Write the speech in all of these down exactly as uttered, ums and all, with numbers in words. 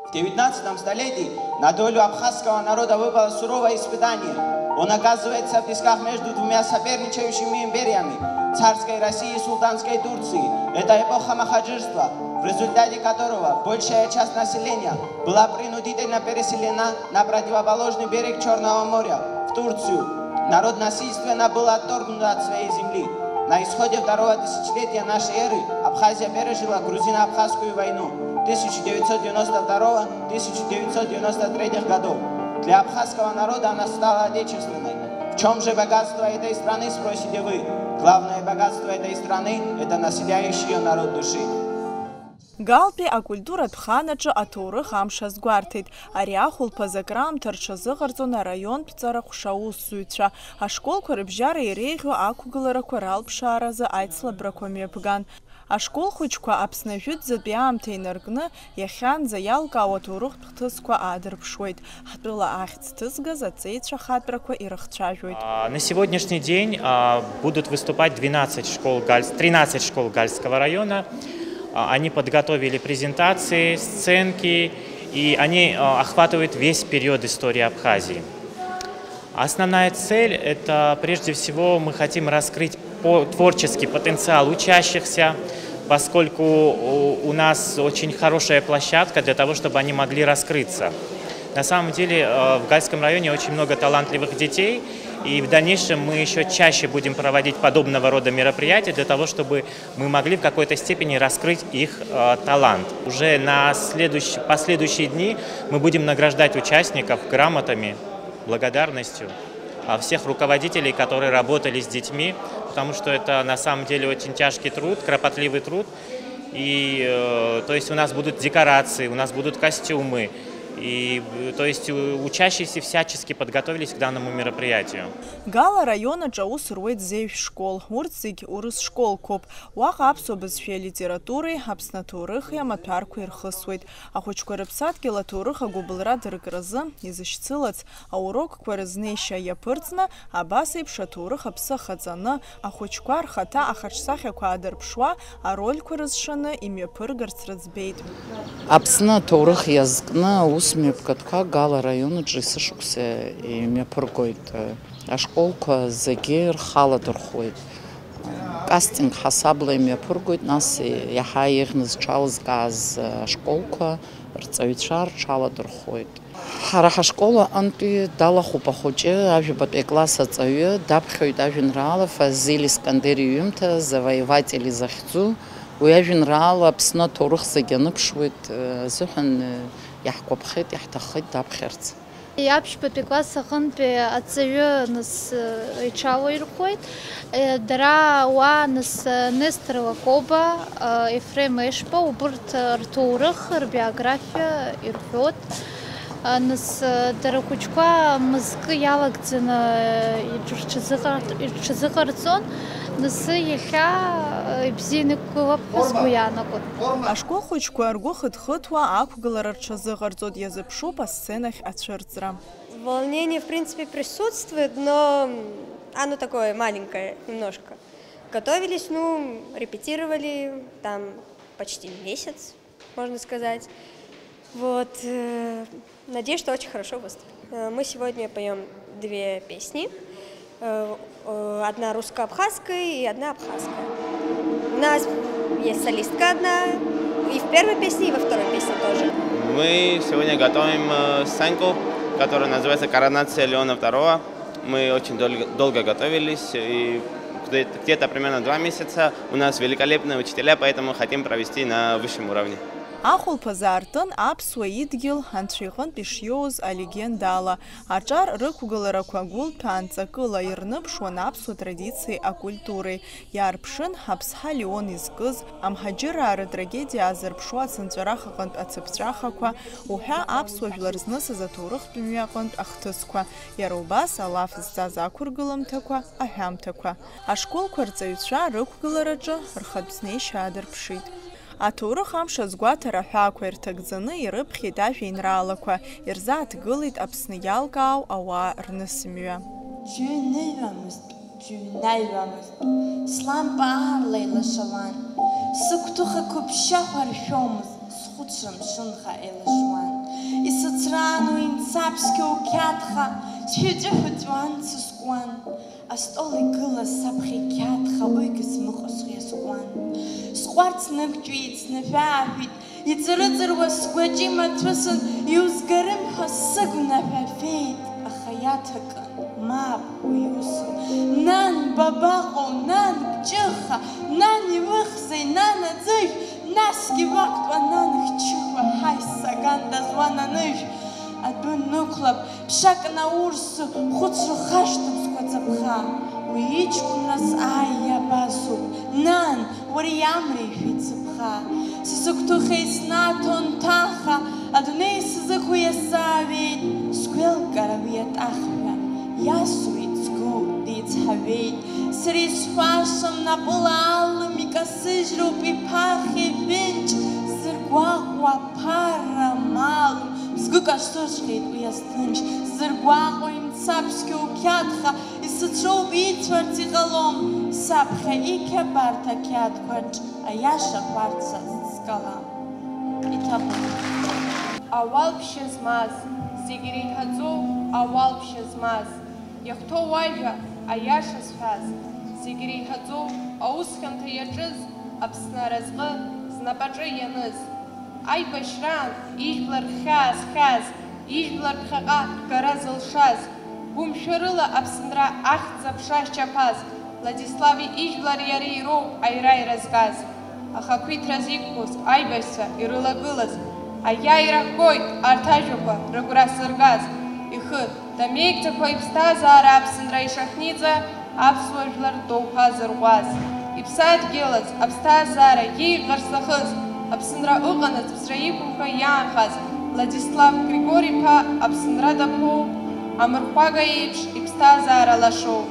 В девятнадцатом столетии на долю абхазского народа выпало суровое испытание. Он оказывается в тисках между двумя соперничающими империями, царской Россией и султанской Турцией. Это эпоха махаджирства, в результате которого большая часть населения была принудительно переселена на противоположный берег Черного моря, в Турцию. Народ насильственно был отторгнут от своей земли. На исходе второго тысячелетия нашей эры Абхазия пережила грузино-абхазскую войну тысяча девятьсот девяносто второго, тысяча девятьсот девяносто третьего годов. Для абхазского народа она стала отечественной. В чем же богатство этой страны, спросите вы? Главное богатство этой страны — это населяющий ее народ души. Галтәи акультуратә хан аҿы аҭоурых амш азгәарҭеит. Ари ахәылԥаз акраамҭа рҽазыҟарҵон араионтә ҵара ҟәша аусзуҩцәа. Ашколқәа рыбжьара иреиӷьу ақәгыларақәа ралԥшааразы аицлабрақәа мҩаԥган. Ашкол хәыҷқәа Аԥсны ажәытәӡатәи аамҭа инаркны, иахьанӡа иалкаау аҭоурыхтә хҭысқәа аадырԥшуеит. Ҳтәыла ахьӡ ҭызгаз аҵеицәа хатәрақәа ирыхцәажәоит. А, на сегодняшний день, а, будут выступать двенадцать школ Гальс-, тринадцать школ Гальского района. А, они подготовили презентации, сценки, и они, а, охватывают весь период истории Абхазии. Основная цель — это, прежде всего, мы хотим раскрыть по-, творческий потенциал учащихся, поскольку у, у нас очень хорошая площадка для того, чтобы они могли раскрыться. На самом деле, э, в Гальском районе очень много талантливых детей, и в дальнейшем мы ещё чаще будем проводить подобного рода мероприятия для того, чтобы мы могли в какой-то степени раскрыть их, э, талант. Уже на следующ-, последующие дни мы будем награждать участников грамотами, благодарностью, а, всех руководителей, которые работали с детьми, потому что это на самом деле очень тяжкий труд, кропотливый труд. И, э, то есть у нас будут декорации, у нас будут костюмы. И, э, то есть, э, учащиеся всячески подготовились к данному мероприятию. Гала араион аҿы аус руеит зежә школ. Урҭ зегь урыс школқәоуп. Уаҟа аԥсуа бызшәеи алитературеи, Аԥсны аҭоурыхи амаҭәарқәа ирхысуеит. Ахәыҷқәа рыԥсадгьыл аҭоурых агәыбылра дыркразы изышьцылац, аурокқәа рызнеишьа иаԥырҵны, абас еиԥш аҭоурых аԥсы ахаҵаны, ахәыҷқәа рхаҭа ахаҿсахьақәа аадырԥшуа, арольқәа рызшаны имҩаԥыргарц рыӡбеит. Аԥсны аҭоурых иазкны аус мҩаԥгатәқәа Гала араион аҿы есышықәса имҩаԥыргоит. Ашколқәа зегьы рхала дырхәуеит. Кастинг ҳасабла имҩаԥыргоит, нас иаҳа еиӷьны зҽалызкааз ашколқәа рҵаҩцәа рҽаладырхәуеит. Ҳара ҳашкол аҟынтәи далахәуп ахәыҷы, ажәабатәи акласс аҵаҩы, даԥхьоит ажәеинраала Фазиль Искандер иҩымҭа Завоеватели захьӡу. Уи ажәеинраала Аԥсны аҭоурых зегьы аныԥшуеит, э, азыҳәан, э, иаҳгәаԥхеит, иаҳҭаххеит даԥхьарц. Аԥшьбатәи класс аҟынтәи аҵаҩы нас, э, иҽалаирхәуеит. Э, дара уа нас, э, Нестор Лакоба, э, Ефрем Ешба, убырҭ, э, рҭоурых, рбиографиа ирҳәоит. Э, нас, э, дара ахәыҷқәа мызкы иалагӡаны, э, ирҽазыҟар-, ирҽазыҟарҵон. Нас иахьа, э, ибзианы иқәгылап ҳәа сгәы иаанагоит. Ашкол хәыҷқәа ргәы хыҭхыҭуа ақәгылара рҽазыҟарҵоит, иазыԥшуп асценахь ацәырҵра. Волнение, в принципе, присутствует, но оно такое маленькое немножко. Готовились, ну, репетировали там почти месяц, можно сказать. Вот, э, надеюсь, что очень хорошо выступим. Э, мы сегодня поем две песни. Э, э, одна русско-абхазская и одна абхазская. У нас есть солистка одна, и в первой песне, и во второй песне тоже. Мы сегодня готовим, э, сценку, которая называется «Коронация Леона второго». Мы очень дол-, долго готовились, и где-то, где-то примерно два месяца. У нас великолепные учителя, поэтому хотим провести на высшем уровне. Ахәылԥаз аартын аԥсуа идгьыл анцәа иҟынтә ишиоуз алегендала. Аҿар рықәгыларақәа гәылҭәаан ҵакыла ирныԥшуан аԥсуа традициеи акультуреи. Иаарԥшын, Аԥсҳа Леон изкыз, амҳаџьыраа рытрагедиа аазырԥшуа ацынҵәарах аҟынтә ацыԥҵәахақәа, уҳәа аԥсуа жәлар знысыз аҭоурыхтә мҩа аҟынтә ахҭысқәа, иара убас алаф зҵаз ақәыргыламҭақәа, аҳәамҭақәа. Ашколқәа рҵаҩцәа рықәгылараҿы рхатә знеишьа аадырԥшит. Аҭоурых амш азгәаҭара аҳәаақәа ирҭагӡаны ирыԥхьеит ажәеинраалақәа, ирзааҭгылеит Аԥсны иалкаау ауаа рнысымҩа. Џьыҩныҩуамызт, џьыҩнаҩуамызт, слампа аарла еилашауан, сыгәҭыха қәыԥшьа ҳәа ршәомызт, схәыцра мшынха еилашуан. Сыцраан уи мцаԥсқьоу қьаадха, сшәыҵәы-шәыҵәуан, сыскуан. Астол игылаз саԥхьа иқьаадха, уигьы смыхәо схы иазкуан. Сҟәарц нықәҵәиит, сныҳәааҳәит, иҵырыҵыруа сгәаҿы имацәысын, иузгарым ҳәа сыгәнаҳа ҳәа феит, аха иаҭакын, мап, уи усым. Нан, бабаҟоу, нан, Кәҷыха, нан, иухьзеи, нан, аӡыжә, насгьы уақәтәа, нан, хчыхәа, ҳаи, сагандаз уананажә. Адәы нықәлап, ԥшак наурсы, хәыцра хашҭып сгәаҵаԥха. Уи иҷкәынраз ааи иабасоуп, нан, уара иамреи шәицыԥха. Сзықәҭәахьеи снаҭон ҭаха, адунеи сзықәу иазаауеит, сгәеилкара уи атахҳәа. Иасуеит сгәы деицҳауеит, сара исҳәашам, напыла алым икасыжьроуп иԥахьа ҩынҷ, сзыргәаҟуа ԥара малым, сгәы касыжьхеит уи азҭынч, сзыргәаҟуа имцаԥсқьоу қьаадха, исыцәоуп ицәарц иҟалом, саԥхьа иқьабарҭа қьаадқәаҿ аиаша ҳәарца зкалам. Иҭабуп. Ауалԥшьа змаз, зегь иреиҳаӡоу ауалԥшьа змаз, иахәҭоу ажәа аиаша зҳәаз, зегь иреиҳаӡоу аус хьанҭа иаҿыз, Аԥсны аразҟы знапаҿы ианыз. Аибашьраан ижәлар хьаа зхьааз, ижәлар ԥхьаҟа гара зылшаз, гәымшәарыла Аԥсынра ахьӡ-аԥша зчаԥаз, Владислави ижәлар иареи роуп аира иразгаз. Аха ақәиҭра зиқәԥоз аибашьцәа ирылагылаз, аиааира ҳгоит арҭ ажәақәа рыгәра зыргаз, ихы дамеигӡакәа иԥсҭазаара Аԥсынра ишахьниҵа, аԥсуа жәлар рҭоуԥа зырӷәӷәаз, иԥсадгьылаз аԥсҭазаара иеиӷьхар зҭахыз, Аԥсынра ыҟанаҵ ԥсра иқәымҳәо иаанхаз Владислав Григори-иԥа Аԥсынра даԥоуп, амырхәага еиԥш иԥсҭазаара лашоуп.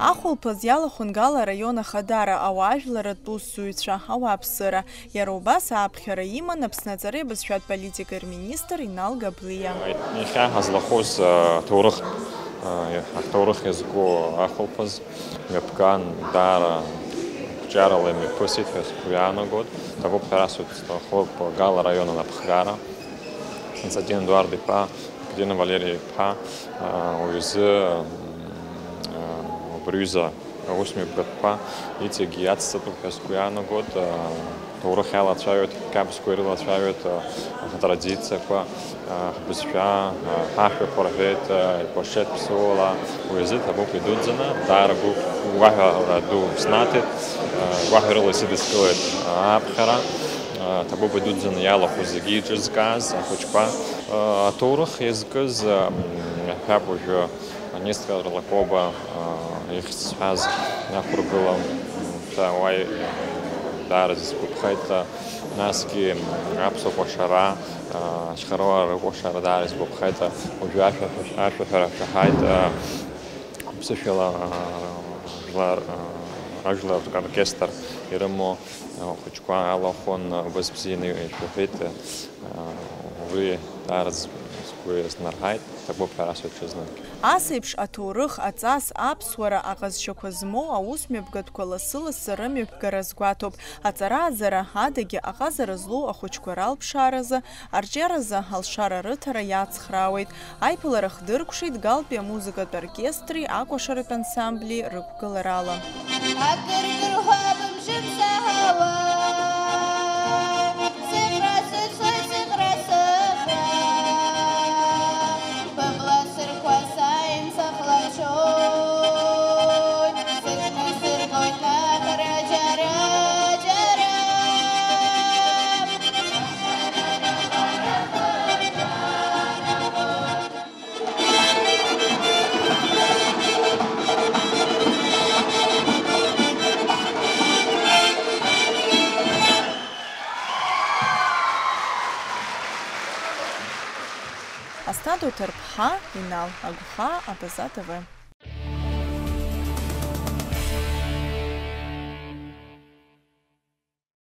Ахәылԥаз иалахәын Гала араион ахадара, ауаажәларратә усзуҩцәа, ауааԥсыра. Иара убас ааԥхьара иман Аԥсны аҵареи абызшәатә политикеи рминистр Инал Габлиа. Иахьа ҳазлахәыз, а, ҭоурыхтә, а, ҳҭоурых иазку ахәылԥаз мҩаԥган, даара қәҿиарала имҩаԥысит ҳәа сгәы иаанагоит. Ҭабуп ҳәа расҳәоит, сҭахуп Гала араион анапхгара, Константин Едуард-иԥа, Екатерина Валери-иԥа, а, уи азы, м, а, убри аҩыза аусмҩаԥгатәқәа иҵегьы иацҵатәуп ҳәа сгәы иаанагоит. Ҭоурых иалацәажәоит, ҳқьабзқәа ирылацәажәоит, атрадициақәа, ҳбызшәа, ҳашәақәа рҳәеит, икәашеит ԥсуала. Уи азы ҭабуп идуӡӡаны, даара гәыгәаҳәара ду снаҭеит, гәаҳәарыла исыдыскылеит аԥхьара. Ҭабуп идуӡӡаны иалахәыз зегьы иҿызкааз ахәыҷқәа. Аҭоурых иазкыз, ҳәап уажәы, Нестор Лакоба, а, ихьӡ сҳәаз иақәыргылан, м, ца-, уа, м, даараӡа сгәаԥхеит, а, насгьы, м, аԥсуа кәашара, а, ашьхаруаа рыкәашара даараӡа сгәаԥхеит, а, уажәы ашәа-, ашәаҳәара шәаҳаит, а, ԥсышәала, а, жәлар, а, ажәлар оркестр ирымоу, а, ахәыҷқәа алахәын, а, убас бзианы ишәаҳәеит, а, уи даараӡа сгәы иазнарҳаит. Ҭабуп ҳәа расҳәоит ҽазнык. Ас еиԥш аҭоурых, аҵас, аԥсуара аҟазшьақәа змоу аусмҩаԥгатәқәа лассы-лассы рымҩаԥгара азгәаҭоуп. Аҵара-ааӡара адагьы аҟазара злоу ахәыҷқәа ралԥшааразы, арҿиаразы алшара рыҭара иацхраауеит. Аиԥылара хдыркәшеит Галтәи амузыкатә оркестри акәашаратә ансамбли рықәгыларала. Акыркырҳәа бымжьы бзаҳауа, сыҟра сыцлоит, сыҟра, сыҟра. Быбла сырқәа сааин сахлаԥшуеит, сыҭнасырбоит наҟ ара џьара, џьара. Асҭанда Уҭарԥҳа, Инал Агәхаа, Абаза Т В.